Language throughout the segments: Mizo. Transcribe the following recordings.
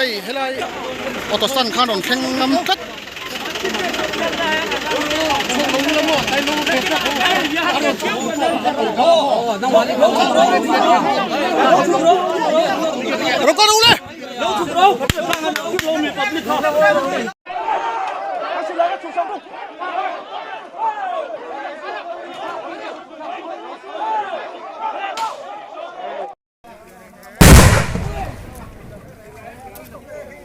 Hei helai auto stand khan rawn thleng ngam tlat. Rawn kal rawh u le.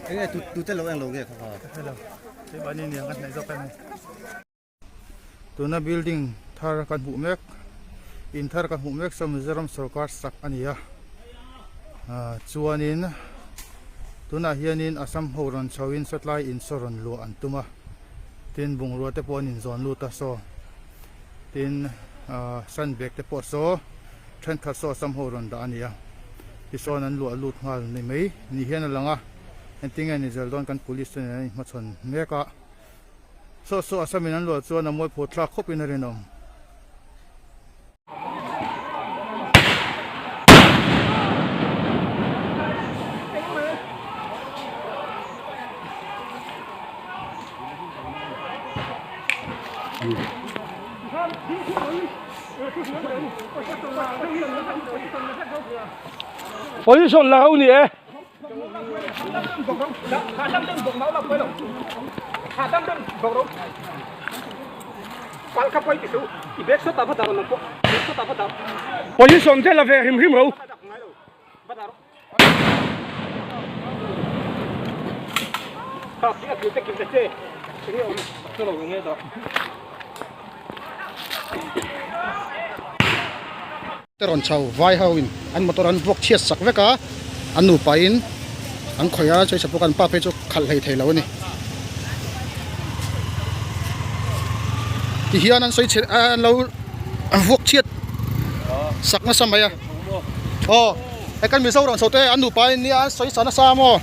Enge tu tu te lo eng lo nge kha kha. Hello. Hei mahni niang ka hnaih zawk em. Tuna building thar kan hmuh mek in thar kan hmuh mek saw Mizoram sorkar sak a ni a ah chuanin tunah hianin Assam ho rawn chho in sawtlai in saw rawn luah an tum a tin bungrua te pawh an inzawn lut a saw tin ah sandbag te pawh saw Thenkhat saw sam ho rawn dah a ni a, tisawn an luah lut nghal ni mai ni hian a lang a, engtin nge ni zel dawn kan police te nen an inhmachhawn mek a, saw saw a samin an luah chuan a mawi phut thlak khawp in a rinawm. Position la ho ni e. Position te la ve hrim hrim ro. Te rawn chho vai ho in an motor an vuak chhiat sak vek a an nupa in an khawih a chawisa pawh an pa phei chu khalh hlei thei lo a ni ti hian an sawi chhe an lo vuak chhiat sak nasa mai a aw. Hei kan Mizoram chho te an nupa in nia an sawi sa nasa maw?